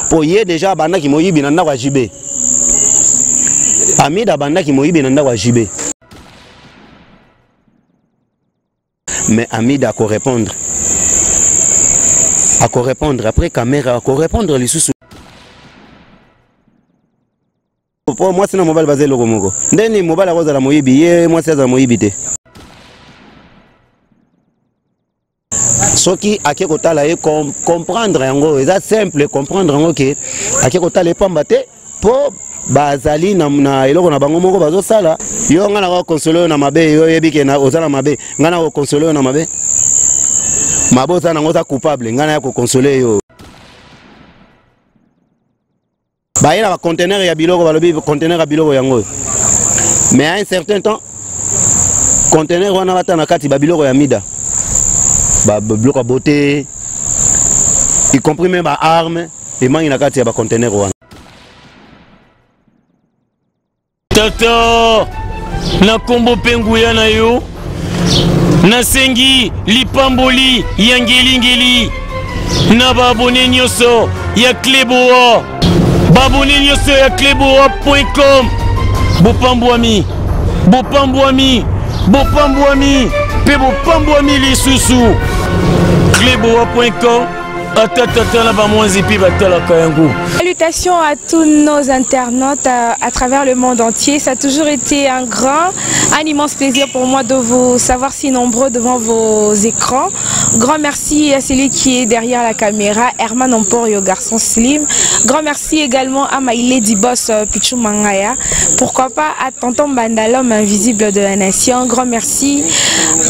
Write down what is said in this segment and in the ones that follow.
Mpo ye deja abandaki moyibi na ndako ya JB. Amida abandaki moyibi na ndako ya JB. Mais Amida ako répondre. Ako répondre après Kamera ako répondre lisusu. Po mwasi na mobali baza eloko moko. Ndeni mobali akozala moyibi, ye mwasi azala moyibi te. Soki ake kotala ye, comprendre yango eza simple, comprendre yango ke ake kotala ye pamba te, po bazali na eloko na bango moko bazosala. Yo nga na konsole yo na mabe, yo oyebi ke oza na mabe, nga na kokonsole yo na mabe, mabe oza nango, oza coupable, nga na ya kokonsole yo. Baye na baconteneur ya biloko, balobi conteneur ya biloko yango oyo, mais à un certain temps conteneur wana bata na kati babiloko ya mida, biloko ya beauté, y compris même baarme emangi na kati ya baconteneur wana. Tata, na kombo mpe nguya na yo, nasengi lipamboli ya ngelingeli na baabone nyonso ya Cleboa, baabone nyonso ya cleboa.com. Bopambwami, bopambwami, bopambwami mpe bopambwami lisusu. Cleboa.com, ata tata na bamwanzi mpe batalaka yango. Salutations à tous nos internautes à travers le monde entier. Ça a toujours été un immense plaisir pour moi de vous savoir si nombreux devant vos écrans. Grand merci à celui qui est derrière la caméra, Herman Emporio, garçon slim. Grand merci également à my lady boss Pichou Mangaya. Pourquoi pas à Tonton Banda, l'homme invisible de la nation. Grand merci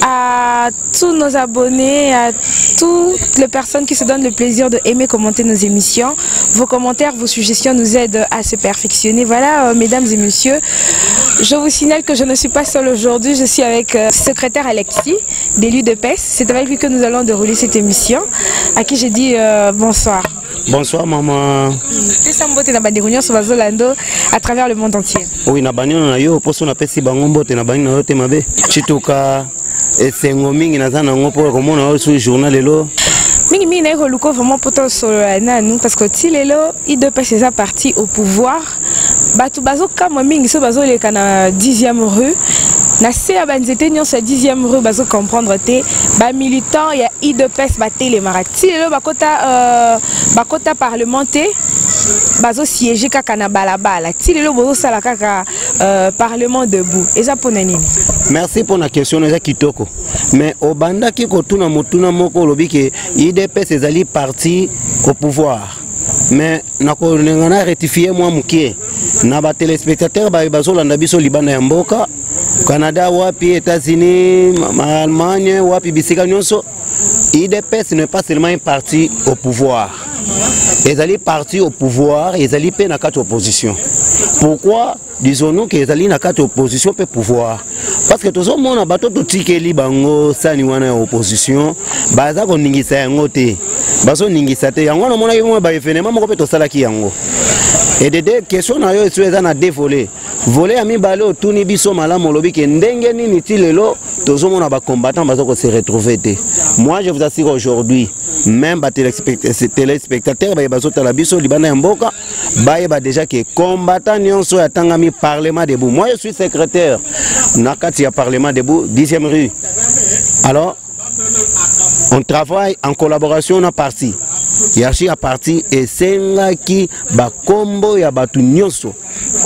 à tous nos abonnés, à toutes les personnes qui se donnent le plaisir de aimer, commenter nos émissions. Vos commentaires, vos suggestions nous aident à se perfectionner. Voilà, mesdames et messieurs, je vous signale que je ne suis pas seule aujourd'hui. Je suis avec secrétaire Alexis de l'UDPS. C'est avec lui que nous allons dérouler cette émission, à qui je dis bonsoir. Bonsoir maman. Pesa mbote na bandeko nyonso bazolando à travers le monde entier. Oui, na bani na yo poso na pesi bango mbote na bani na yo te mabe. Chituka esengo mingi naza nango mpo komona yo sur journal lelo. Mingi mingi naye koluka vraiment mpo tosolola nanu, parce que ti lelo UDPS eza parti au pouvoir. Bato bazokamwa mingi so bazoleka na 10e rue, na se ya banzete nyonso ya 10e rue, bazocomprendre te bamilitant ya UDPS batelemaka ti lelo bakota parlement te, bazosiége kaka na balabala. Ti lelo bozosala kaka parlement debout, eza mpona nini? Merci mpona question, eza kitoko. Mais obandaki kotuna motuna moko, olobi ke UDPS ezali parti au pouvoir, mais nakolinga na rectifier mwa mokie na batéléspectateur baye bazolanda biso libanda ya mboka, Canada, wapi, États-Unis, Allemagne, wapi, bisika nyonso. UDPS n'est pas seulement un parti au pouvoir, ezali parti au pouvoir, ezali mpe na kati opposition. Pourquoi disons-nous que ezali na kati opposition mpe pouvoir? Parce que tozomona bato totikeli bango sani wana ya opposition, baza koningisa yango te, bazoningisa te. Yango wana omonaki mwa baévénement moko mpe tosalaki yango. Edede question na yo esu eza na deux volets. Volet ya mibale, otuni biso malamu, olobi ke ndenge nini ti lelo tozomona bacombattant baza kose retrouver te. Moi, je vous assure aujourd'hui, même batéléspectateur baye bazotala biso libanda ya mboka bayeba déjà ke combattant nyonso oyo atangami parlement debout, moi je suis secrétaire na kati ya parlement debout 10e rue. Alors on travaille en collaboration na parti. Hiérarchie ya parti esengaki bakombo ya bato nyonso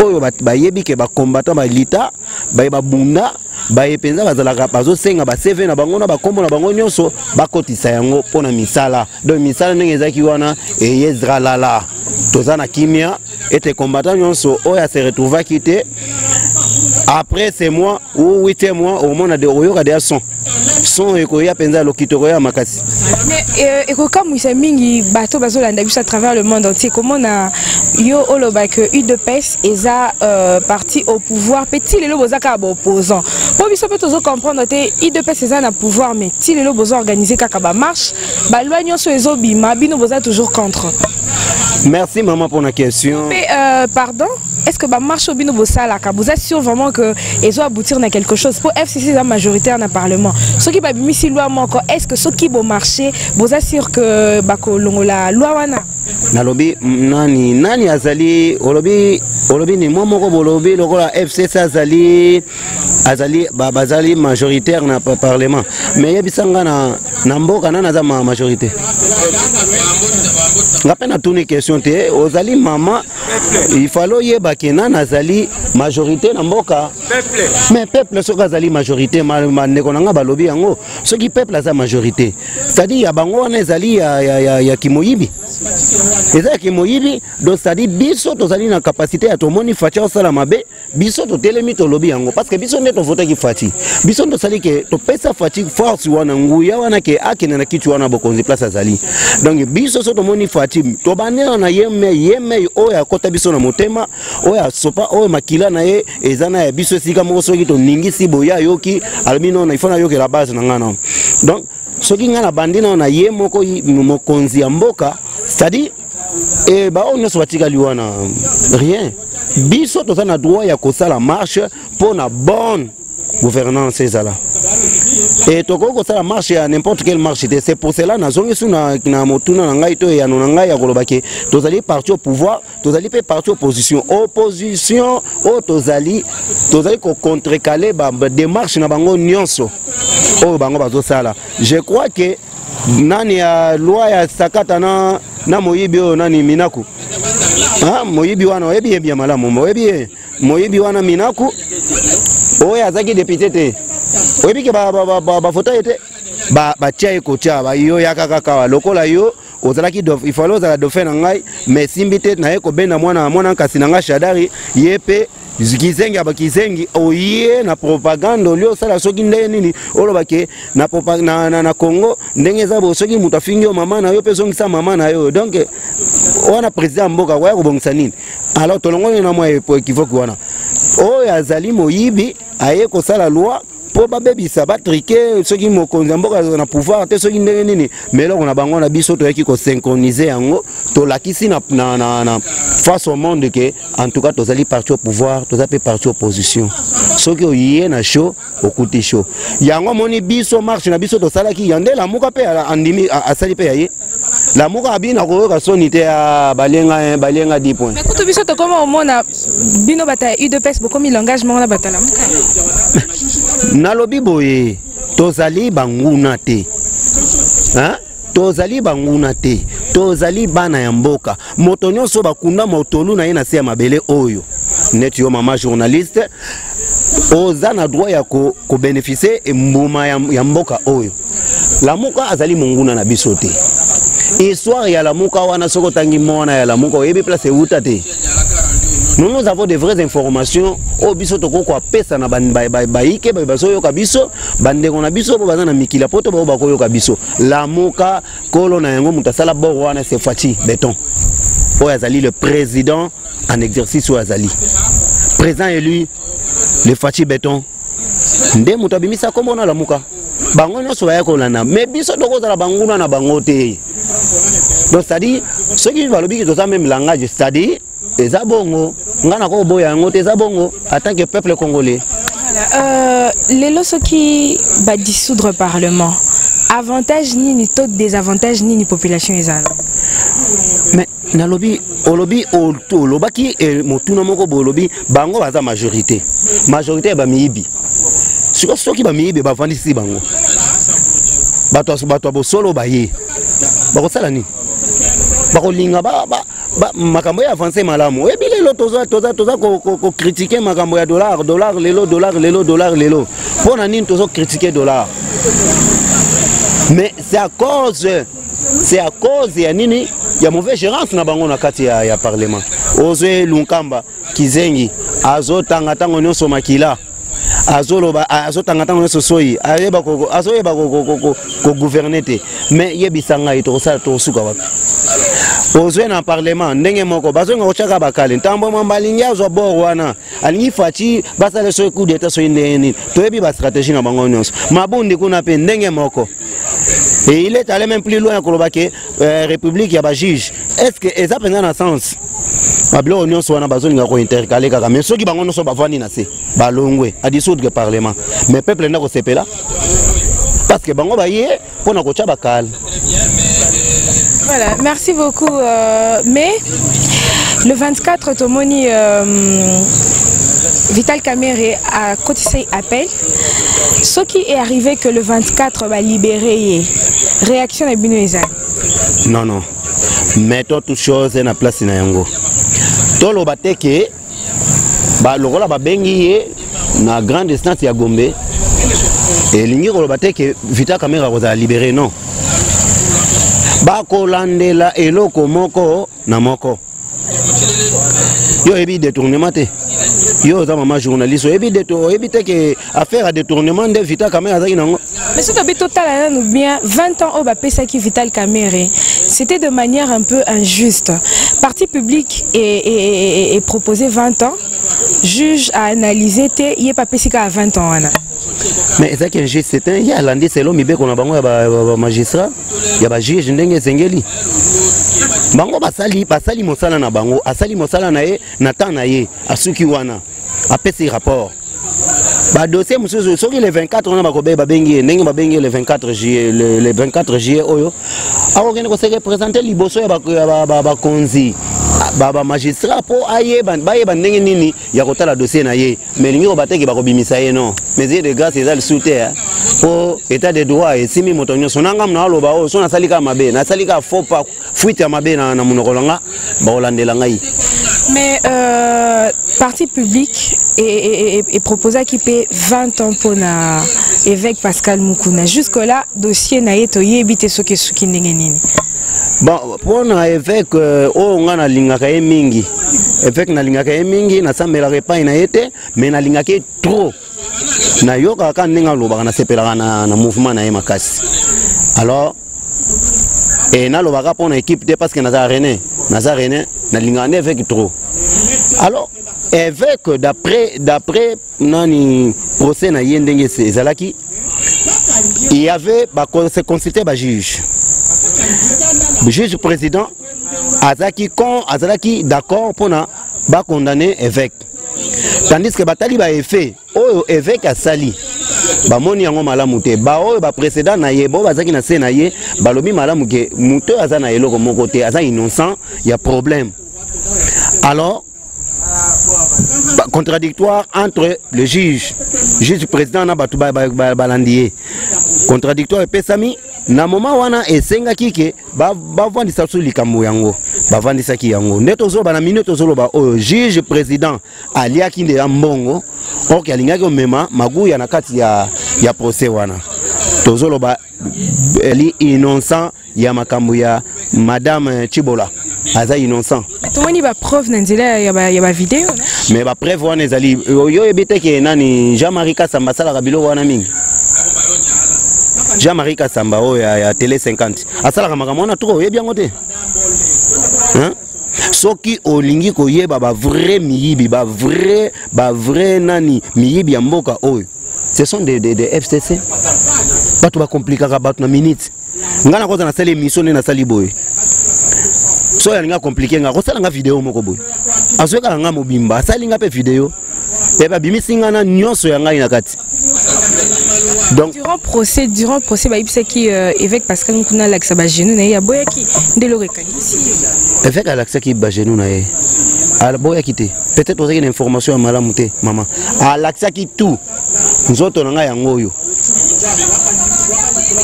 oyo bayebi ke bacombattant balita, baye babunda, baye mpenza bazalaka, bazosenga ba CV na bango na bakombo na bango nyonso, bakotisa yango mpona misala. Donc misala ndenge ezalaki wana eye zralala, toza na kimia ete combattant nyonso oyo ase retrouvaki te, après ce mois ou huitième mois, omona de oyoka deya son son ekoya mpenza, lokito ekoya makasi. Mais ekokamwisa mingi bato bazolanda biso à travers le monde entier komona yo oloba ke UDPS eza parti au pouvoir mpe ti lelo boza kaka baopposant. Mpo biso mpe tozocomprendre te, UDPS eza na pouvoir, mais ti lelo bozoorganize kaka bamarche, baloi nyonso ezobima, bino boza toujours contre. Merci mama pour la question. Mpe pardon. Est ce que bamarche oyo bino bosalaka, boza sûr vraiment que ezo aboutir na quelque chose? Mpo FCC eza majoritaire na parlement. Soki babimisi loi moko, est ce que soki bomarche, boza sûr que bakolongola loi wana? Nalobi nani nani azali, olobi ni mwa moko, bolobi lokola FCC azali bazali majoritaire na parlement. Mais yebisa nga, na mboka nani aza majorité? Nga mpe natuni question te. Ozali mama, il fallait oyeba ke nani azali majorité na mboka. Mais peuple soki azali majorité, bandeko na nga balobi yango, soki peuple aza majorité, c'est-à-dire ya bango wana ezali ya kimoyibi, eza ya kimoyibi. Donc c'est-à-dire biso tozali na capacité ya tomoni Fatshi osala mabe, biso totelemi, tolobi yango, parce que biso nde tovotaki Fatshi. Biso nde tosali ke topesa Fatshi force wana, nguya wana ke akende na kiti wana bokonzi, place azali. Donc biso so tomoni Fatshi, tobandela na ye mei, ye mei oyo akɔta biso na motema, oyo asopa, oyo makila na ye eza na ya biso esika moko. Soki toningisi boye, ayoki, alobi: "Nona, il faut nayokela base na ngai nano." Donc soki ngai nabandi nano na ye moko mokonzi ya mboka, c'est-à-dire e baoyo nyonso batikali wana, rien. Biso toza na droit ya kosala marche mpo na bonne gouvernance ezala, e tokoki kosala marche ya n'importe quelle marche te. C'est pour cela nazongi su na motuna na ngai to eyano na ngai ya koloba ke tozali parti au pouvoir, tozali mpe parti opposition. Opposition oyo tozali kocontrecarrer badémarche na bango nyonso oyo bango bazosala. Je crois que nani ya loi ya sakata na moyibi oyo nani, Minaku, ah, moyibi wana, oyebi yebi ya malamu, oyebi ye moyibi wana Minaku oyo azalaki député te, oyebi ke bavota ye te, batia ye kotia yo, yaka kaka lokola yo ozalaki, il fallait ozala dauphin na ngai, mais esimbi te. Naye kobenda mwana mwana nkasi na ngai Shadari, ye mpe kizengi ya bakizengi, oye na propagande olie osala soki ndenge nini, oloba ke na Congo ndenge eza boye, soki moto afingi yo mama na yo, mpe ezongisa mama na yo. Donc wana président ya mboka koya kobongisa nini? Alors tolongoli na mwa équivoque wana. Oyo azali moyibi aye kosala loi mpo babebisa, batriquer soki mokonzi ya mboka azala na pouvoir te, soki ndenge nini. Mais eloko na bango na biso, toyaki kosynchroniser yango, tolakisi na face au monde ke en tout cas tozali parti au pouvoir, toza mpe parti opposition. Soki oye na show, okuti show yango. Amoni biso marche na biso tosalaki ya nde Lamuka mpe andimi, asali mpe ya ye. Lamuka abi na koyoka soni te ya balenga, balenga 10 points. Mais kutu biso tokoma omona bino bato ya UDPS bokomi langage moko na bato ya Lamuka. Nalobi boye, tozali banguna te, hein? Tozali banguna te, tozali bana ya mboka. Moto nyonso bakunda motolu na ye na se ya mabele oyo, neti yo mama journaliste, oza na droit ya kobénéficier ko mbuma ya mboka oyo. Lamuka azali monguna na biso te. Histoire ya Lamuka wana, soki otangi mwana ya Lamuka, oyebi place euta te. Nous, nous avons de vraies informations oyo biso tokoki kopesa na bayike bazoyoka biso, bandeko na biso oyo baza na mikili ya poto, bao bakoyoka biso. Lamuka, kolo na yango, moto asala bord wana, c'est Fatshi Béton oyo azali le président en exercice, oyo azali président élu, le Fatshi Béton nde moto abimisa nkombo na Lamuka. Bango nyonso baya kolanda, mais biso tokozala banguna na bango te. Donc c'est-à-dire soki balobiki toza même langage, c'est-à-dire eza bongo, ngai nakoboya yango te, eza bongo en tant que peuple congolais. Voilà. Lelo soki badissoudre parlement, avantage nini to désavantage nini population ezala? Mais nalobi, olobi, olobaki motuna moko boye, olobi bango baza majorité, majorité ya bamiyibi. Sikoyo soki bamiyibi bavandisi bango, bato ya bosolo baye bakosala nini? Bakolinga makambo ya avance malamu. Oyebi lelo toza kocritiquer makambo ya dollar, dollar lelo, dollar lelo, dollar lelo. Mpo na nini tozocritiquer dollar? Mais c'est à cause ya nini? Ya mauvaise gérance na bango na kati ya parlement. Ozwe Lunkamba kizengi, azotanga ntango nyonso makila, azoloba, azotanga ntango nyonso soyi, azoyeba kogouverner te. Mais yebisa ngai, tokosala, tokosuka wapi? Ozwe na parlement ndenge moko, bazonga kotyaka bakale ntambo mwamba, alingi azwa bord wana, alingi Fatshi basala soki coup d'état, soki ndenge nini, toyebi bastratégie na bango nyonso. Mabundi kuna mpe ndenge moko, et il est allé même plus loin koloba ke république ya bajuge. Est ce que eza mpenza na sens? Babiloko nyonso wana bazolinga kointercale kaka, mais soki bango nyonso bavandi na se, balongwe, adissoudre parlement, mais peuple nda kosepela parce que bango baye mpo na kotya bakale. Voilà, merci beaucoup. Mais le 24, tomoni Vital Kamerhe a cotisé appel. Ce qui est arrivé que le 24 va libérer, réaction na bino ezali? Non, non. Mettons toutes choses na place na yango. Toloba te ke ba lokola babengi ye na grande instance ya Gombe, elingi koloba te ke Vital Kamerhe akozala libéré. Non, bakolandela eloko moko na moko. Yo oyebi détournement te? Yo oza mama journaliste, oyebi oyebi te ke affaire ya détournement nde Vital Kamerhe azalaki nango? Mais soki tobi totala nanu bien, 20 ans oyo bapesaki Vital Kamerhe, c'était de manière un peu injuste. Parti public est proposé 20 ans, juge a analysé te, ye bapesi kaka 20 ans wana. Mais ezalaki injuste te. Ye alandi selo mibeko na bango ya bamagistrat, ya bajuge, ndenge esengeli. Bango basali mosala na bango, asali mosala na ye na temps na ye, asuki wana, apesi rapport. Badossier mosusu, soki le 24 wana bakobe babengi ye, ndenge babengi ye le 24 juillet, le 24 juillet oyo, akokende kose représenter liboso ya bakonzi, bamagistrat, mpo ayeba, bayeba ndenge nini ya kotala dossier na ye. Mais elingi koba teke bakobimisa ye, non. Mesure de grâce eza lisusu te, mpo état de droit esimi moto nyonso. Na ngambo na aloba oyo, so nasali kaka mabe, nasali kaka faux pas, fuite ya mabe na monoko na nga, bakolandela ngai. Mais parti public est proposé qui paie 20 ans pour na évêque Pascal Mukuna. Jusque là, dossier na ye toyebi te soki soki ndenge nini. Bon, mpona évêque oyo, nga nalingaka ye mingi. Évêque, nalingaka ye mingi, nasambelaka epai na ye te, mais nalingaka ye trop. Nayokaka kaka ndenge alobaka, nasepelaka na mouvement na ye makasi. Alors e nalobaka mpo na équipe te, parce que naza rené, naza rené, nalingaka nde évêque trop. Alors évêque, d'après nani, procès na ye ndenge ezalaki, il y avait se consulter bajuge. Juge président azalaki con, azalaki d'accord mpona bacondamner évêque, tandis que batali baeffet oyo évêque asali, bamoni yango malamu te. Baoyo baprécédent na ye, bao bazalaki na se na ye, balobi malamu ke moto oyo aza na eloko moko te, aza innocent ya problème. Alors contradictoire entre le juge président na bato balandi ye, contradictoire epesami na moment wana. Esengaki ke bavandisa so likambo yango, bavandisaki yango nde tozoloba na minute tozoloba oyo. Juge président aliaki nde ya mbongo, ok, alingaki komema maguya na kati ya procès wana. Tozoloba eli innocent ya makambo ya madame Chibola, aza innocent. Tomoni bapreuve na nzela ya bavideo. Mais bapreuve wana ezali, yo oyebi te ke nani, Jean-Marie Kasamba asalaka biloko wana mingi. Jean-Marie Kasamba oyo ya Télé 50 asalaka makambo wana trop, oyebi yango te, hein? Soki olingi koyeba bavrai miyibi, bavrai nani, miyibi ya mboka oyo, ce sont des FCC. Bato bakomplikaka bato na minute. Ngai nakoza nasali émission nde nasali boye, so alingi acompliquer nga, akosala nga video moko boye, azwekaka nga mobimba, asali nga mpe video e babimisi nga na nyonso ya ngai na kati. Donc Durant procès, bayebisaki évêque Pascal Mukuna alakisa bagenou na ye, aboyaki, nde eloko ekangisi. Évêque alakisaki bagenou na ye, aboyaki te. Peut-être ozalaki na information ya malamu te, mama. Alakisaki tout nzoto na ngai yango oyo,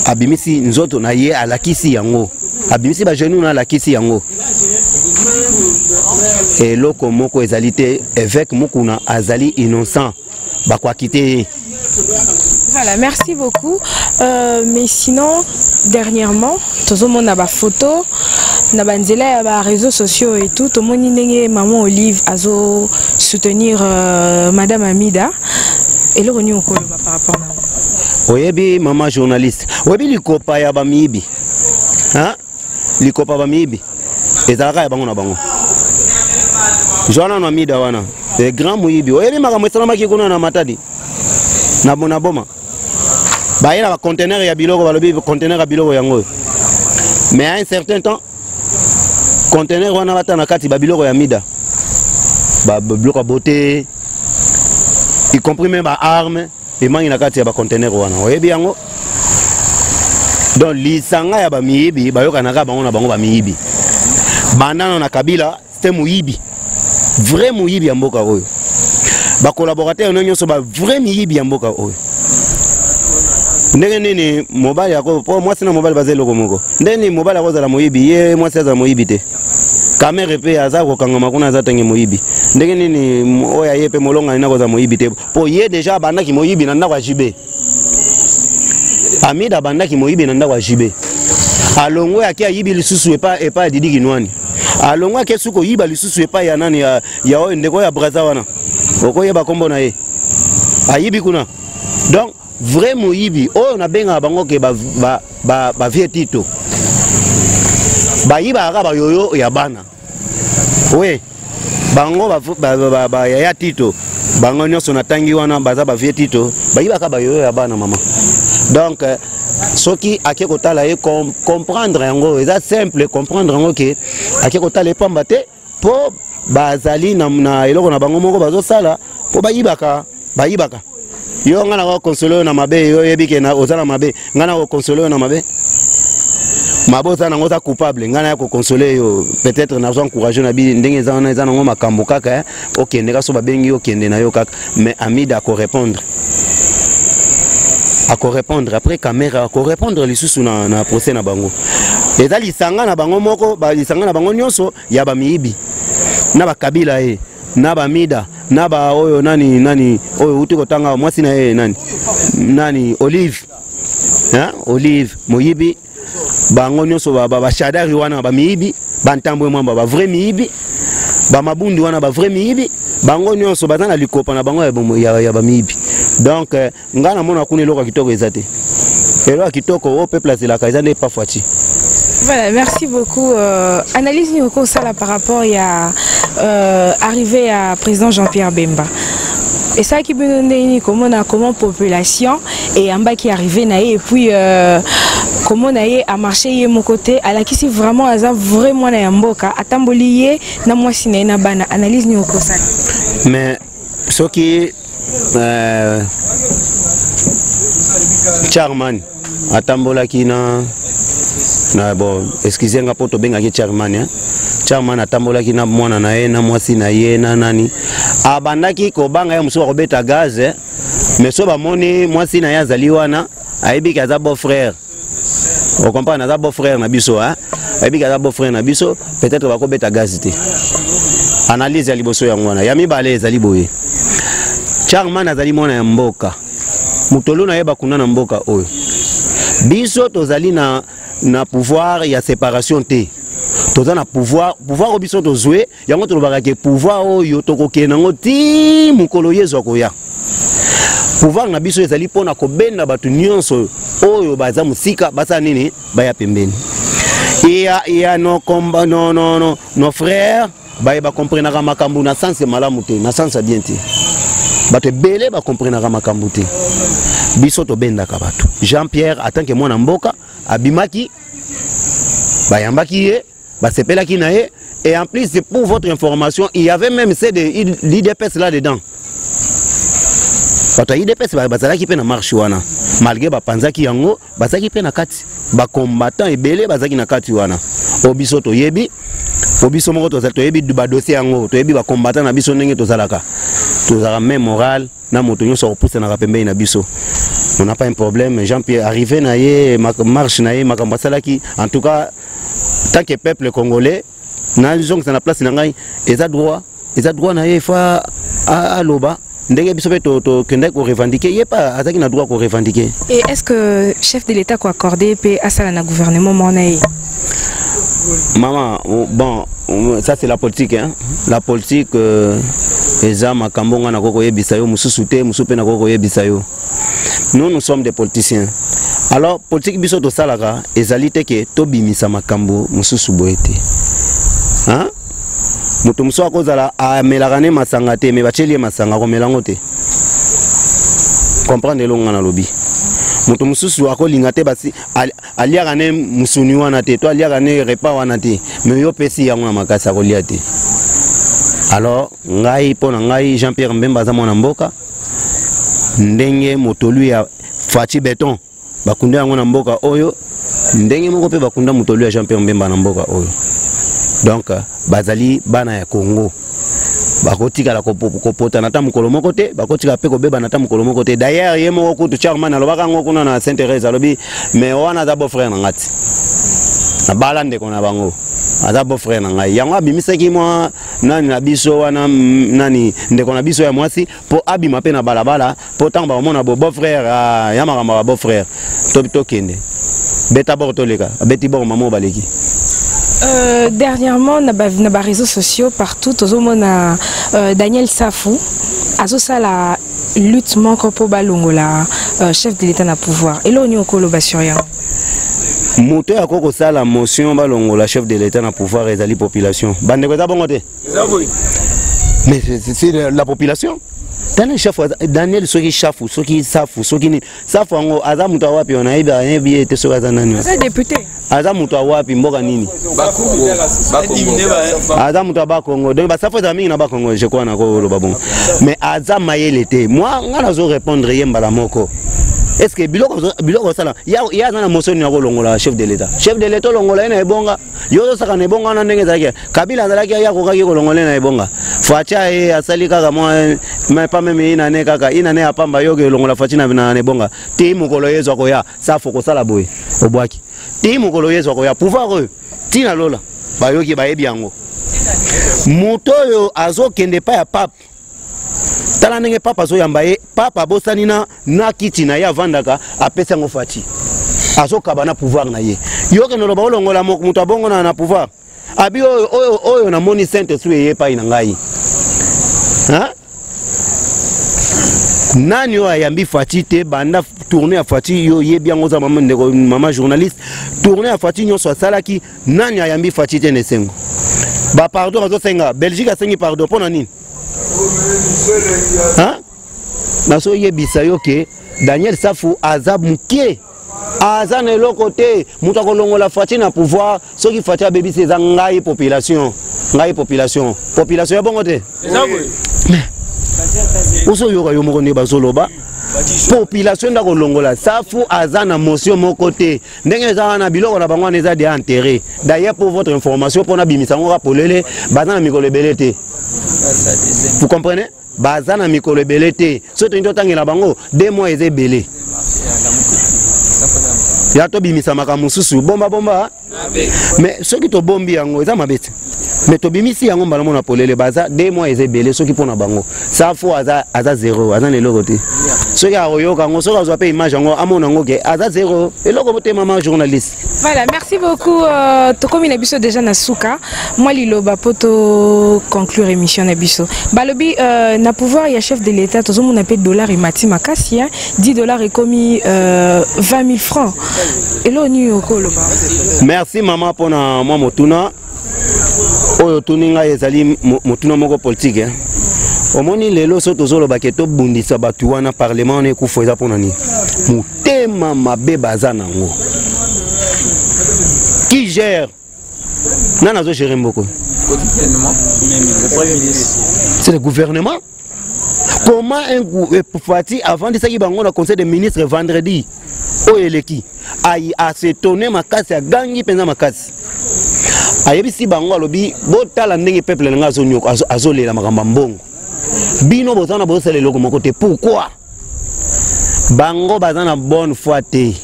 abimisi nzoto na ye, alakisi yango, abimisi bagenou na, alakisi yango. Eloko moko ezali te. Évêque Mukuna azali innocent, bakwaki te ye. Voilà, merci beaucoup. Mais sinon, dernièrement, tozomona ba photo na banzela ya ba réseaux sociaux et tout, tomoni ndenge maman Olive azo soutenir madame Amida. Eloko nini okoloba par rapport na Oyebi, mama journaliste, oyebi likopa ya bamiyibi, hein? Likopa bamiyibi ezalaka ya bango na bango. Zwa nano Amida wana, le grand moyibi. Oyebi makambo esalamaki kuna na Matadi, na Boma? Baye na baconteneur ya biloko, balobi conteneur ya biloko yango oyo. Mais à un certain temps, conteneur wana bata na kati babiloko ya Mida. Biloko ya beauté, y compris même baarme emangi na kati ya bacontener wana, oyebi yango. Donc lisanga ya bamiyibi bayokanaka bango na bango. Bamiyibi bandano na Kabila, c'était moyibi, vrai moyibi ya mboka oyo. Bacollaborateur no nyonso ba vrai miyibi ya mboka oyo. Ndenge nini mobali ako, po mwasi na mobali baza eloko moko, ndenge nini mobali akozala moyibi, ye mwasi azala moyibi te? Kamerhe mpe aza kokangama kuna, aza ntange moyibi. Ndenge nini oyo aye mpe molongani nakozala moyibi te? Mpo ye deja abandaki moyibi na ndako ya JB. Amida abandaki moyibi na ndako ya JB, alongwe, ake ayibi lisusu epa ya Didi Kinwani. Alongwe, ake suki koyiba lisusu epai ya nani, ya oyo ndeko ya Braza wana, okoyeba nkombo na ye, ayibi kuna. Donc vrai moyibi oyo nabengaka bango ke bavieux ba, ba, ba Tito, bayibaka kaka bayoyo ya bana. We bango bayaya ba, ba, Tito, bango nyonso natangi wana baza bavieux Tito, bayibaka bayoyo ya bana, mama. Donc soki ake kotala ye, comprendre yango eza simple, comprendre yango ke ake kotala ye pamba te, mpo bazali na eloko na bango moko bazosala, mpo bayibaka, bayibaka. Yo, ngai nakoconsoler yo na mabe, yo oyebi ke oza na mabe. Ngai nakoconsoler yo na mabe, mabe oza nango, oza coupable. Ngai naya koconsoler yo, peut-être nazo encourage na bi ndenge eza wana, eza nango makambo kaka. Okende kaka, so babengi yo, okende na yo kaka. Mais Amida akorépondre, akorépondre après Kamerhe, akorépondre lisusu na procès na bango. Eza lisanga na bango moko, lisanga na bango nyonso ya bamiyibi, na bakabila ye, na bamida, na ba oyo nani nani oyo uti kotanga, mwasi na ye nani nani, Olive, hein? Olive moyibi. Bango nyonso bashadari wana bamiyibi, bantambwe mwamba bavrai miyibi, bamabundi wana bavrai miyibi. Bango nyonso baza na likopa na bango ya bamiyibi. Donc ngai namona kuna eloko ya kitoko eza te. Eloko ya kitoko oyo peuple azelaka eza nde Pafuati. Voilà, merci beaucoup. Analyse nini ça par rapport à arrivée à président Jean-Pierre Bemba. Et ça qui bino comment comment population eyambaki arrivé na ye, et puis comment na ye a marché ye mon côté alakisi vraiment aza vraiment na ya mboka, atamboli ye na mwasi na ye na bana. Analyse nini okosala? Mais soki Chairman atambolaki na, bon, excuse nga mpo tobengaki chairman, hein? Chairman atambolaki na mwana na ye, na mwasi na ye, na nani. Abandaki kobanga ye mosusu akobeta gaz, mais so bamoni mwasi na ye azali wana, ayebiki aza beau frère, ocomprendre, aza beau frère na biso, hein? Ayebiki aza beau frère na biso, peut-être bakobeta gaz te. Analyse ya liboso yango wana. Ya mibale ezali boye: chairman azali mwana ya mboka, motolo nayeba kuna na mboka oyo. Biso tozali na pouvoir ya séparation te, toza na pouvoir. Pouvoir oyo biso tozwe yango, tolobaka ke pouvoir oyo tokokende yango ti mokolo Yezu akoya. Pouvoir na biso ezali mpona kobenda bato nyonso oyo baza mosika, basala nini? Baya pembeni ya nos no, no, no, nos frères. Baye bakomprenaka makambo na sens malamu te, na sens ya bien te. Bato ebele bakomprenaka makambo te. Biso tobendaka bato. Jean Pierre, en tant que mwana mboka, abimaki, bayambaki ye, basepelaki na ye. Et en plus, pour votre information, il y avait même ceux de l'UDPS là dedans. Bato ya UDPS bazalaki mpe na marche wana, malgré bapanzaki yango, bazalaki mpe na kati. Bacombattant ebele bazalaki na kati wana, oyo biso toyebi, po biso moko toyebi badossier yango, toyebi bacombattant na biso ndenge tozalaka. Tozalaka même moral na moto nyonso akopusanaka pembeni na biso. On n'a pas un problème. Jean Pierre, arrivé na ye, marche na ye, makambo asalaki, en tout cas, tant que peuple congolais, nazongisa na place na ngai, eza droit, eza droit na ye. Fa aloba ndenge biso mpe tokendaki korevendiquer, ye mpe azalaki na droit korevendiquer. Et est ce que chef de l'État koaccorde mpe asala na gouvernement moko na ye? Maman, bon, ça c'est la politique, hein? La politique eza makambo nga nakoki koyebisa yo mosusu te, mosusu mpe nakoki koyebisa yo. Nous, nous sommes des politiciens. Alors politique biso tosalaka ezali te ke tobimisa makambo mosusu boye te, hein? Moto mosusu akozala amelaka ne masanga te, me batieli ye masanga, akomela yango te. Comprendre elongo nga nalobi. Moto mosusu akolinga te, basi aliaka ne musuni wana te, to aliaka ne repas wana te, me yo opesi yango na makasi, akolia te. Alors ngai, mpo na ngai, Jean Pierre Mbemba aza mwana mboka. Ndenge motolu ya Fatshi Béton bakunda yango na mboka oyo, ndenge moko mpe bakunda motolu ya Jean Pierre Mbemba na mboka oyo. Donc bazali bana ya Congo, bakotikala kopotana ata mokolo moko te, bakotikala mpe kobebana ata mokolo moko te. D'ailleurs, ye moko kutu Charman alobaka yango kuna na Saint Thérèse, alobi: "Mais wana aza beau frère na nga ti nabala ndeko na bango, aza beau frère na ngai." Yango abimisaki mwa nani na biso wana, nani, ndeko na biso ya mwasi, mpo abima mpe na balabala, mpo ntango bakomona bo beau frère, ah, ya makambo ya beau frère, tokende beta bord, toleka, abeti bord, mama baleki. Dernièrement, na ba, na ba réseaux sociaux partout, tozomona Daniel Safou azosala lutte moko mpo balongola chef de l'État na pouvoir. Eloko nini okoloba sur yango? Moto oyo akoki kosala motion balongola chef de l'État na pouvoir ezali population. Bandeko, eza bongo te? Mais c'est la population. Daniel Shafu, Daniel soki Shafu, soki Safu, soki nini, Safu yango aza moto awapi? Wana ayebi, ayebi ye te soki aza nani. Aza député. Aza moto awapi? Mboka nini? Aza moto ya Bakongo. Donc basafu ezala mingi na Bakongo, je crois, nakoloba bongo. Mais aza mayele te. Moi, nga nazo répondre ye mbala moko. Est ce que biloko biloko osala, ye aza na motion nini akolongola chef de l'État? Chef de l'État, olongola ye na ebonga, yo ozosaka na ebonga wana. Ndenge ezalaki, Kabila azalaki, ye akokaki kolongola ye na ebonga. Fatshi ye asali kaka mwa, mais pas même une année, kaka une année ya pamba. Yoke elongola Fatshi na ebonga ti mokolo ye ezwa koya. Safo kosala boye, obwaki ti mokolo ye ezwa koya. Pouvoir oyo ntina lola, bayoki, bayebi yango. Moto oyo azokende epai ya pape, tala ndenge pape azoyamba ye. Pape abosani na kiti na ye avandaka, apesi yango Fatshi, azokaba na pouvoir na ye. Yokende oloba olongola moto abongo na pouvoir. Abi oyo oyo oyo namoni Saint Esprit eye epai na ngai. Hein? Nani oyo ayambi Fatshi te banda tournée ya Fatshi? Yo oyebi yango, oza mama, ndeko mama journaliste. Tournée ya Fatshi nyonso asalaki, nani ayambi Fatshi te? Na esengo, bapardon azosenga. Belgique asengi pardon mpo na nini? Hein? Nazoyebisa yo ke Daniel Safu aza moke, aza na eloko te. Moto akolongola Fatshi na pouvoir soki Fatshi abebisi eza ngai population, ngai population, population ya bongo te. Ozoyoka yo moko nde bazoloba population nde akolongola Safu. Aza na motion moko te. Ndenge eza wana, biloko na bango wana eza déjà enterré. D'ailleurs, pour votre information, mpona bimisa yango kaka polele, baza na mikolo ebele te. Vous comprenez? Baza na mikolo ebele te. Soki tolingi totangela bango, 2 mois eza ebele ya tobimisa makambo mosusu. Bomba bomba, mais soki tobombi yango eza mabe te, mais tobimisi yango mbala mona polele. Baza 2 mois eza ebele soki mpona bango. Safo aza zéro, aza na eloko te. Soki akoyoka yango, soki azwa mpe image yango, amona yango ke aza zéro, eloko te, mama journaliste. Voilà, merci beaucoup. Tokomi na biso déjà na suka. Moi liloba po to conclure émission na biso. Balobi na pouvoir ya chef de l'État, tozomona pe dollar emati makasi, hein? 10 $ ekomi 20 000 francs. Eloko nini okoloba? Merci mama mpona mwa motuna oyo otuni ngai. Ezali motuna moko politique, eh? Omoni lelo so tozoloba ke tobundisa bato wana, parlement wana ekufa, eza mpona nini? Motema mabe baza nango. Qui gère? Nani azogérer mboka? C'est le gouvernement. Comment un Fatshi avandisaki bango na conseil des ministres vendredi oyo eleki, as'étonner makasi, agangi mpenza makasi, ayebisi bango, alobi: "Botala ndenge peuple na ngai azonyoka, azolela makambo ya mbongo. Bino boza na bozosala eloko moko te." Pourquoi? Bango baza na bonne foi te,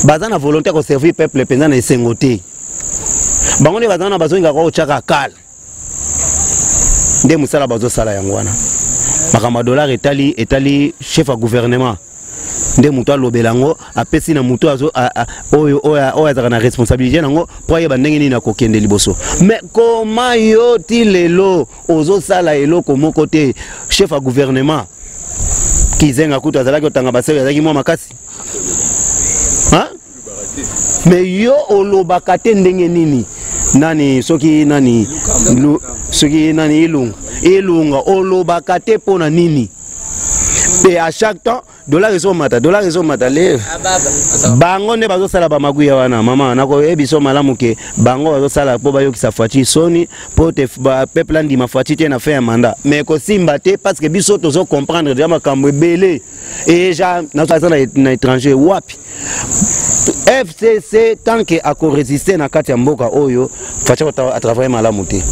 baza na volonté ya koservir peuple mpenza na esengo te. Bango nde baza na bazongaka kotyaka kala nde mosala bazosala yango wana. Makambo ya dollar etali chef ya gouvernement nde moto alobela yango, apesi na moto oyo oyo azalaka na responsabilité nango mpo ayeba ndenge nini akokende liboso. Mais koma yo ti lelo ozosala eloko moko te? Chef ya gouvernement Kizenga kutu azalaki otanga baselo, azalaki mwa makasi. Mais yo olobaka te. Ndenge nini nani, soki nani, soki nani, Ilunga, Ilunga olobaka te mpo na nini? Mpe à chaque temps Dollar ezomata, dollar ezomata le. Bango nde bazosala bamaguya wana. Mama, nakoyebi biso malamu ke bango bazosala mpo bayokisa Fatshi soni, mpo te peuple andima Fatshi te na fin ya mandat. Mais ekosimba te, parce que biso tozo comprendre déjà makambo ebele. Eja naza na étranger wapi? FCC, tant que akoresiste na kati ya mboka oyo, Fatshi atravaille malamu te.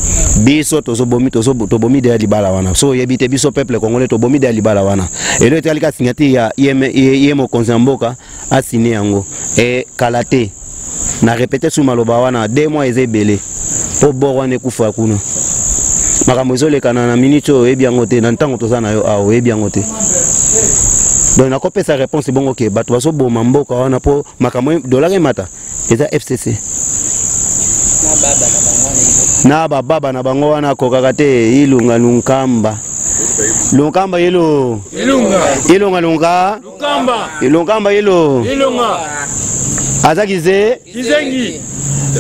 Biso tozobomi, tobomi deya libala wana. So oyebi te, biso peuple congolais tobomi deya libala wana. Elo etikali ka signature ya ye mokonzi ya mboka, asine yango e kala te. Na répété su maloba wana, 2 mois eza ebele mpo bor wana ekufa kuna. Makambo ezolekana na minute oyo, oyebi yango te. Na ntango toza na yo awa, oyebi yango te. Donc nakopesa réponse bongo ke bato bazoboma mboka wana mpo makambo dollar emata eza FCC na bababa na bango wana. Akokaka te. Ilunga Lunkamba, Lunkamba ilo. Ilunga. Ilunga Lunka. Lukamba. Lunkamba ilo. Ilunga. Aza kize. Kizengi.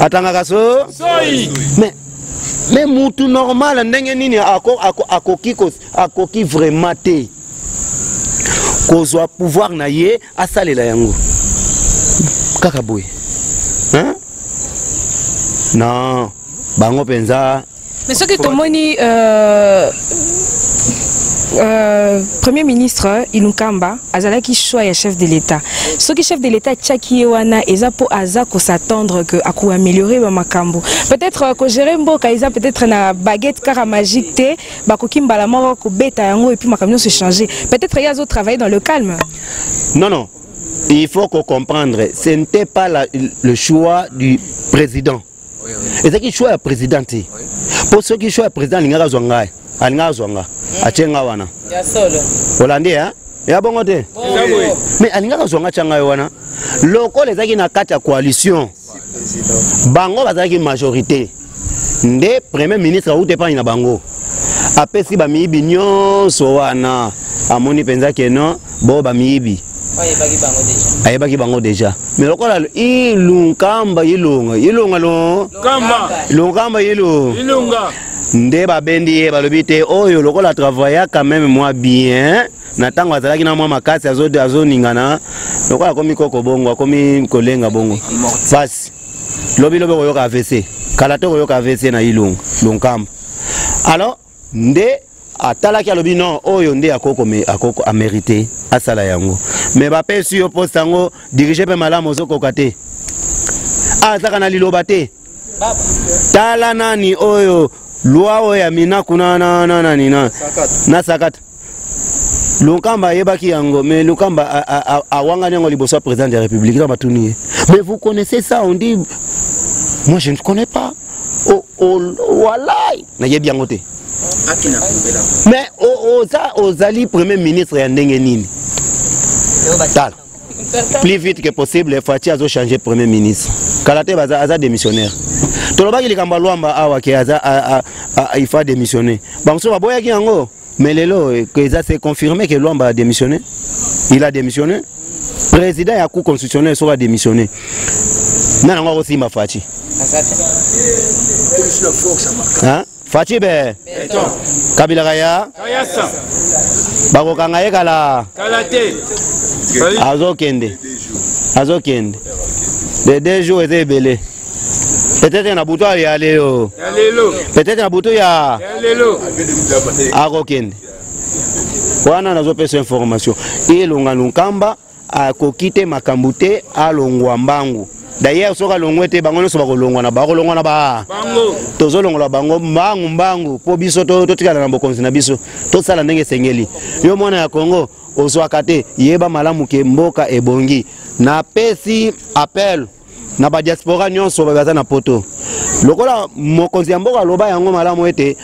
Atangaka so. Soi. Mais mutu normal ndenge nini akoki vraiment te kozwa pouvoir na ye, asalela yango kaka boye, hein? Non, bango mpenza. Mais soki tomoni premier ministre Ilunkamba azalaki choix ya chef de l'État, soki chef de l'État atiaki ye wana, eza mpo aza kos'attendre que akoaméliorer bamakambo. Peut-être kogérer mboka eza peut-être na baguette kaka magique te, bakoki mbala moko kobeta yango et puis makambo nyonso changer. Peut-être ye azotravailler dans le calme. Non, non, il faut qu'on comprendre, ce n'était pas le choix du président. Ezalaki choix ya président te, mpo soki choix ya président, alingaka azwa ngai, alingaka azwa nga, atie nga wana. Olandi ya bongo te, mais alingaka azwa nga, atia ngai wana. Lokola ezalaki na kati ya coalition, bango bazalaki majorité, nde premier ministre auti epai na bango, apesi bamiyibi nyonso wana. Amoni mpenza ke non, bo bamiyibi, ayebaki bango déjà. Mais lokola Ilunkamba, Ilunga, Ilunga lo. Kamba. Lunkamba ilu. Ilunga. Nde babendi ye, balobi te oyo lokola travailla quand même mwa bien na ntango azalaki na mwa makasi, azoningana lokola akomi koko bongo, akomi kolenga bongo pasi. Lobi lobi koyoka AVC, kala te koyoka AVC na Ilunga Lunkamba. Alors nde atalaki, alobi non, oyo nde akoko amérité asala yango. Mais bapesi yo poste yango, dirige mpe malamu, ozokoka te, azaka na liloba te. Tala nani oyo, loi oyo ya minaku na nani na sakata. Lunkamba ayebaki yango, mais Lunkamba awangani yango liboso ya président de la République. Ntango batuni ye: «Mais vous connaissez ça?» On dit: «Moi, je ne connais pas.» Walai, nayebi yango te. Mais oza, ozali premier ministre ya ndenge nini? Tala, plus vite que possible, Fatshi azochanger premier ministre kala te. Aza démissionnaire. Tolobaki likambo ya Lwamba awa ke aza il faut démissionner, bamosusu baboyaki yango. Mais lelo eza c'est confirmé que Lwamba a démissionné, il a démissionné. Président ya Cour constitutionnelle soki a démissionné, nani yango akosimba Fatshi? Hein? Fatshi be Kabila kaya. Kayasa. Bakokanga ye kala. Kala te. Azokende, azokende de 2 jours eza ebele. Peut-être na butu ya lelo. Ya lelo. Peut-être na butu ya Ya lelo. akokende wana. Nazopesa information, Elonga Lunkamba akoki te, makambo te, alongwa mbangu. D'ailleurs soki alongwe te, bango nyonso bakolongwa na, bakolongwa na ba. Bango. Tozolongola bango mbangu mbangu mpo biso totikala na bokonzi na biso, tosala ndenge esengeli. Yo mwana ya Kongo, ozwaka te, yeba malamu ke mboka ebongi. Napesi appel na badiaspora nyonso baza na Poto. Lokola mokonzi ya mboka aloba yango malamu ete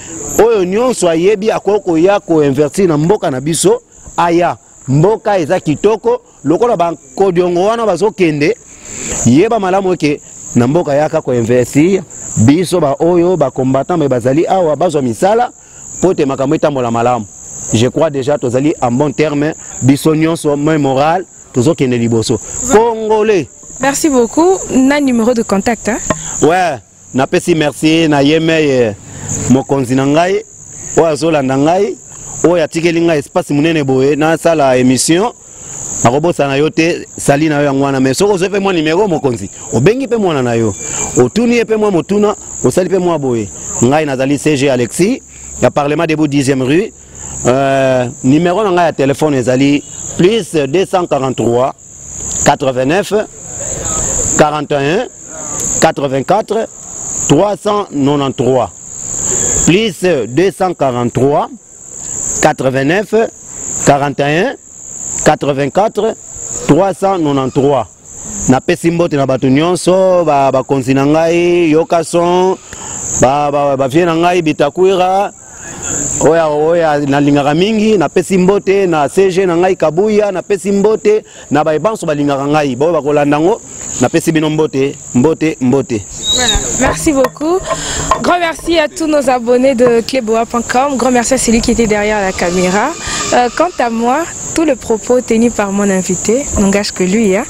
oyo nyonso ayebi akoki koya koinvestir na mboka na biso, aya. Mboka eza kitoko. Lokola bakodiongo wana bazokende, yeba malamu eke na mboka, yaka koinvestir. Biso baoyo bacombattant me bazali awa, bazwa misala mpo te makambo etambola malamu. Je crois déjà tozali en bon terme, biso nyonso, main morale, tozokende liboso, congolais. Merci beaucoup. Na numéro de contact, hein? Ouais, napesi merci na ye meye mokonzi na ngai oyo azolanda ngai, oyo atikeli ngai espace monene boye nasala émission. Nakobosana yo te, sali na yo yango wana. Mais soki ozwi mpe mwa nimero, mokonzi, obengi mpe mwana na yo, otuni ye mpe mwa motuna, osali mpe mwa boye. Ngai nazali CG Alexis ya Parlement debout, 10e rue. Numéro na ngai ya telefone ezali plus 243 89 41 84 393, plus 243 89 41 84 393. Napesi mbote na bato nyonso, bakonzi na ngai Yokason, bavie na ngai Bitakwira oyo oyo nalingaka mingi. Napesi mbote na CG na ngai Kabuya. Napesi mbote na bayebanso balingaka ngai, baoyo bakolanda yango. Napesi bino mbote, mbote, mbote. Voilà. Merci beaucoup. Grand merci à tous nos abonnés de cleboa.com. Grand merci à celui qui était derrière la caméra. Quant à moi, tout le propos tenu par mon invité n'engage que lui. Hein.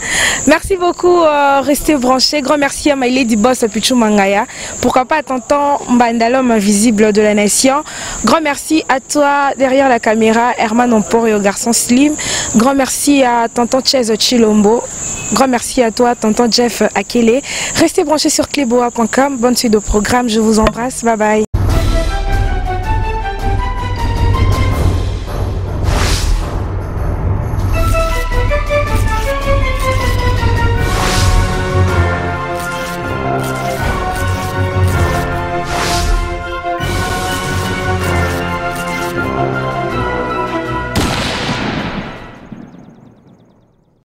Merci beaucoup. Restez branchés. Grand merci à my lady boss Pichou Mangaya. Pourquoi pas à tonton Mbanda, l'homme invisible de la nation. Grand merci à toi derrière la caméra, Herman Omporio, garçon slim. Grand merci à tonton Chaz Chilombo. Grand merci à toi, tonton Jeff Akele. Restez branchés sur cleboa.com. Bonne suite au programme. Je vous embrasse. Bye bye.